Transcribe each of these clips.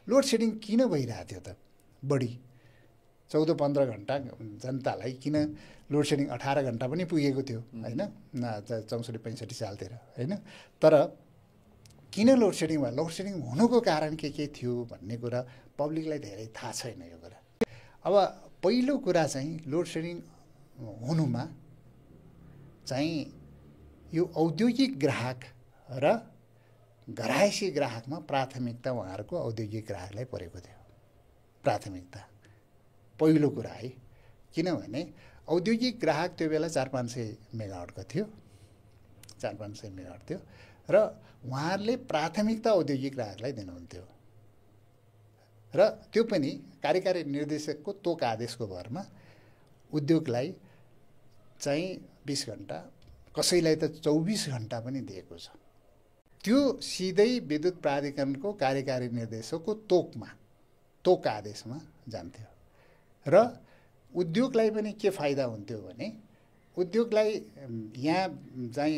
load shedding किन भइरहेको थियो त बढी 14-15 घन्टा जनतालाई किन लोड सेडिङ 18 घन्टा पनि पुगेको थियो होइन 64-65 सालतिर होइन तर किन लोड सेडिङ भयो लोड सेडिङ हुनुको कारण के थियो भन्ने कुरा पब्लिकलाई धेरै थाहा छैन यो कुरा अब पहिलो कुरा चाहिँ लोड सेडिङ हुनुमा चाहिँ यो औद्योगिक ग्राहक र घरायसी ग्राहकमा प्राथमिकता उहाँहरूको औद्योगिक ग्राहकलाई परेको थियो प्राथमिकता पहिलो कुरा है किनभने औद्योगिक ग्राहक त्यो बेला 400-500 मेगावाटको थियो 400-500 मेगावाट थियो र उहाँहरूले प्राथमिकता औद्योगिक ग्राहकलाई दिनुहुन्थ्यो र त्यो पनि कार्यकारी निर्देशकको तोक आदेशको भरमा उद्योगलाई चाहिँ 20 घन्टा कसैलाई त 24 घन्टा पनि दिएको छ त्यो सिधै विद्युत प्राधिकरणको कार्यकारी निर्देशकको तोक आदेशमा जान्थ्यो र उद्योगलाई पनि के फाइदा हुन्थ्यो भने उद्योगलाई यहाँ चाहिँ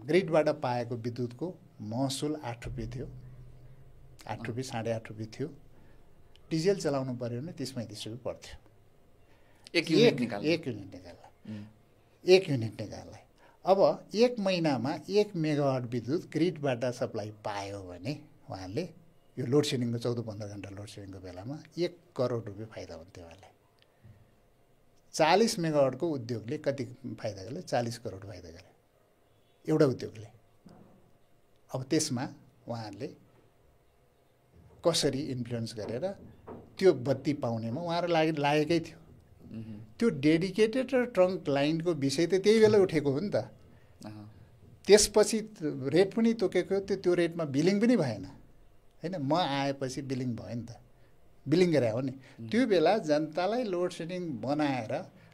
ग्रिडबाट पाएको विद्युतको महसुल 8 रुपियाँ थियो 8 रुपियाँ 8.5 रुपियाँ थियो डिजेल चलाउनु पर्यो भने 30-35 रुपियाँ पर्थ्यो एक युनिट निकाल्दा अब एक महिनामा 1 मेगावाट विद्युत ग्रिडबाट सप्लाई पायो भने उहाँले यो लोड सेडिङको 14-15 घन्टा लोड सेडिङको बेलामा 1 करोड रुपियाँ फाइदा हुन्थ्यो उहाँलाई 40 मेगावाटको उद्योगले कति फाइदा गर्यो 40 करोड फाइदा गर्यो एउटा उद्योगले अब त्यसमा उहाँहरूले कसरी इन्फ्लुएन्स गरेर त्यो बत्ती पाउनेमा उहाँहरू लागेकै थियो त्यो डेडिकेटेड र ट्रङ्क लाइनको विषय त त्यही बेला उठेको हो नि त त्यसपछि रेट पनि तोकेको त्यो रेटमा बिलिङ पनि भएन हैन म आएपछि बिलिङ भयो नि त बिलिङ गरे हो नि त्यो बेला जनतालाई लोड सेडिङ बनाएर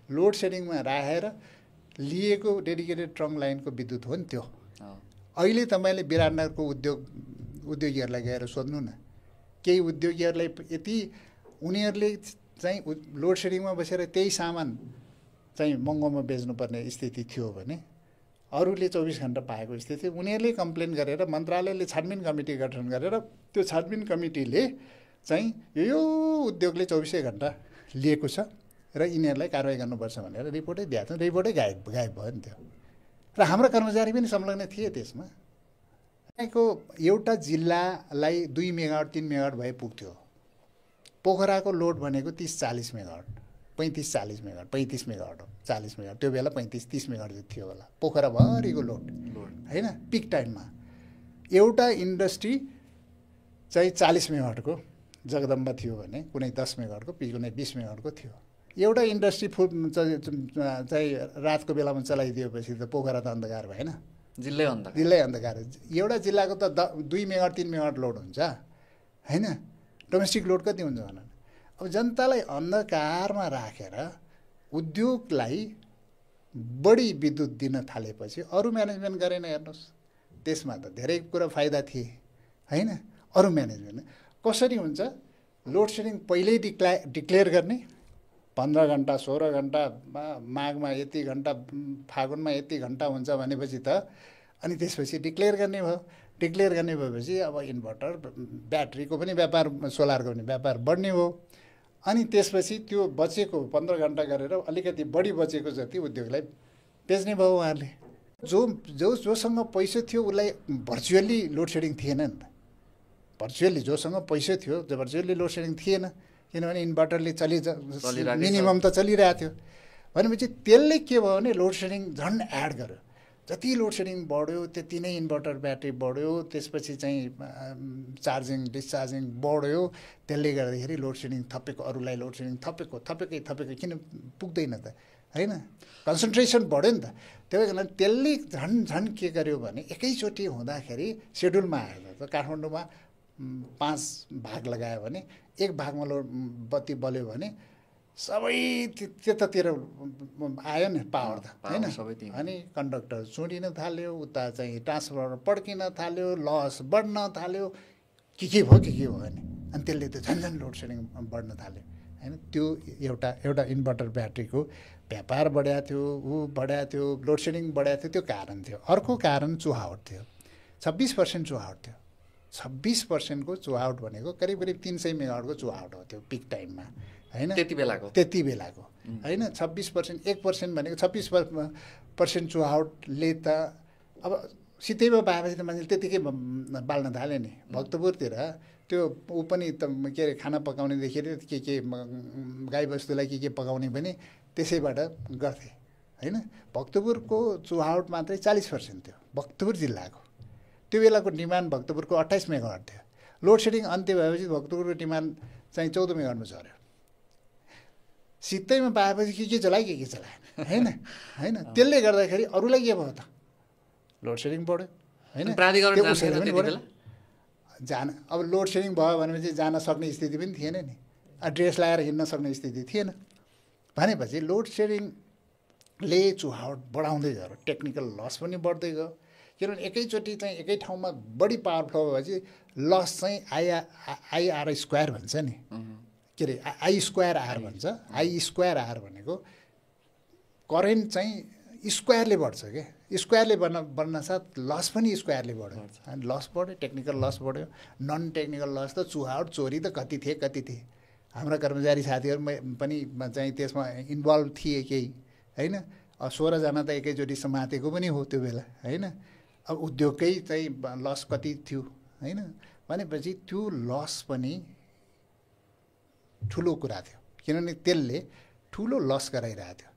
लोड सेडिङमा राखेर लिएको डेडिकेटेड ट्रङ्क लाइनको विद्युत हो नि त्यो अहिले तपाईले विराटनगरको उद्योगीहरूलाई गएर सोध्नु न केही उद्योगीहरूलाई यति उनीहरूले चाहिँ लोड सेडिङमा बसेर त्यही सामान चाहिँ महँगोमा बेच्नुपर्ने स्थिति थियो भने अरूले 24 घन्टा पाएको स्थिति उनीहरूले कम्प्लेन गरेर मन्त्रालयले छानबिन कमिटी गठन गरेर त्यो छानबिन कमिटीले चाहिँ यो उद्योगले 24 घन्टा लिएको छ र यिनीहरूलाई कारबाही गर्नुपर्छ भनेर रिपोर्टै दिएको थियो रिपोर्टै गायब भयो नि त्यो र हाम्रो कर्मचारी पनि संलग्न थिए त्यसमा यहाँको एउटा जिल्लालाई 2 मेगावाट 3 मेगावाट भए पुग्थ्यो पोखराको लोड भनेको 30-40 मेगावाट 35-40 मेगावाट 35 मेगावाट हो 40 मेगावाट त्यो बेला 35-30 मेगावाट जति थियो होला पोखराभरिको लोड हैन पिक टाइममा एउटा इन्डस्ट्री चाहिँ 40 मेगावाटको जगदम्बा थियो भने कुनै 10 मेगावाटको कुनै 20 मेगावाटको थियो एउटा इन्डस्ट्री चाहिँ रातको बेलामा चलाइदिएपछि त पोखरा त अन्धकार भएन जिल्लै अन्धकार एउटा जिल्लाको त 2 मेगावाट 3 मेगावाट लोड हुन्छ हैन डोमेस्टिक लोड कति हुन्छ भन अब जनतालाई अन्धकारमा राखेर उद्योगलाई बढी विद्युत दिन थालेपछि अरू म्यानेजमेन्ट गरेन हेर्नुहोस् त्यसमा त धेरै कुरा फाइदा थिए हैन अरू म्यानेजमेन्ट कसरी हुन्छ लोड सेडिङ पहिल्यै डिक्लेयर गर्ने 15 घन्टा 16 घन्टा माघमा यति घन्टा फागुनमा यति घन्टा हुन्छ भनेपछि त अनि त्यसपछि डिक्लेयर गर्ने भयो डिक्लेयर गर्ने भएपछि अब इन्भर्टर ब्याट्रीको पनि व्यापार सोलरको पनि व्यापार बढ्ने हो अनि त्यसपछि त्यो बचेको 15 घन्टा गरेर अलिकति बढी बचेको जति उद्योगलाई बेच्ने भयो उहाँहरूले जोसँग पैसा थियो उसलाई भर्चुअली लोड सेडिङ थिएन नि त भर्चुअली जोसँग पैसा थियो भर्चुअली लोड सेडिङ थिएन किनभने इन्भर्टरले मिनिमम त चलिरहेको थियो भनेपछि त्यसले के भयो भने लोड सेडिङ झन् एड गर्यो जति लोड सेडिङ बढ्यो त्यति नै इन्भर्टर ब्याट्री बढ्यो त्यसपछि चाहिँ चार्जिङ डिस्चार्जिङ बढ्यो त्यसले गर्दाखेरि लोड सेडिङ थपेको अरूलाई लोड सेडिङ थपेकै किन पुग्दैन त हैन कन्सन्ट्रेसन बढ्यो नि त त्यही कारण त्यसले झन् के गर्यो भने एकैचोटि हुँदाखेरि सेड्युलमा आयो त काठमाडौँमा 5 भाग लगायो भने एक भागमा लोड बत्ती बल्यो भने सबै त्यतातिर आयो नि पावर त हैन अनि कन्डक्टर चुडिन थाल्यो उता चाहिँ ट्रान्सफर्मर पड्किन थाल्यो लस बढ्न थाल्यो के भयो नि अनि त्यसले त झन् लोड सेडिङ बढ्न थाल्यो हैन त्यो एउटा इन्भर्टर ब्याट्रीको व्यापार बढ्या थियो लोड सेडिङ बढ्या थियो त्यो कारण थियो अर्को कारण चुहावट थियो 26% चुहावट थियो 26% को चु आउट भनेको करिब करिब 300 मेगावाटको चु आउट हो त्यो पिक टाइममा होइन त्यति बेलाको होइन 26% 1% भनेको 26% चु आउटले त अब सितैमा पाएपछि त मान्छेले त्यतिकै बाल्न थाल्यो नि भक्तपुरतिर त्यो ऊ पनि त के अरे खाना पकाउनेदेखि के गाईबस्तुलाई के पकाउने पनि त्यसैबाट गर्थे होइन भक्तपुरको चुहाउट मात्रै 40% थियो भक्तपुर जिल्लाको त्यो बेलाको डिमान्ड भक्तपुरको 28 मेगावाट थियो लोड सेडिङ अन्त्य भएपछि भक्तपुरको डिमान्ड चाहिँ 14 मेगावाटमा झऱ्यो सित्तैमा पाएपछि के चलायो के चलाएन होइन त्यसले गर्दाखेरि अरूलाई के भयो त लोड सेडिङ बढ्यो होइन जान अब लोड सेडिङ भयो भनेपछि जान सक्ने स्थिति पनि थिएन नि ड्रेस लगाएर हिँड्न सक्ने स्थिति थिएन भनेपछि लोड सेडिङले चुहावट बढाउँदै गयो टेक्निकल लस पनि बढ्दै गयो किनभने एकैचोटि चाहिँ एकै ठाउँमा बढी पावर फ्लो भएपछि लस चाहिँ आइआर स्क्वायर भन्छ नि के अरे आई स्क्वायर आर भन्छ आई स्क्वायर आर भनेको करेन्ट चाहिँ स्क्वायरले बढ्छ क्या स्क्वायरले बढ्न साथ लस पनि स्क्वायरले बढ्यो अनि लस बढ्यो टेक्निकल लस बढ्यो नन टेक्निकल लस त चुहावट चोरी त कति थिए हाम्रा कर्मचारी साथीहरू पनि चाहिँ त्यसमा इन्भल्भ थिए केही होइन 16जना त एकैचोटि समातेको पनि हो त्यो बेला होइन अब उद्योगकै चाहिँ लस कति थियो होइन भनेपछि त्यो लस पनि ठुलो कुरा थियो किनभने त्यसले ठुलो लस गराइरहेको थियो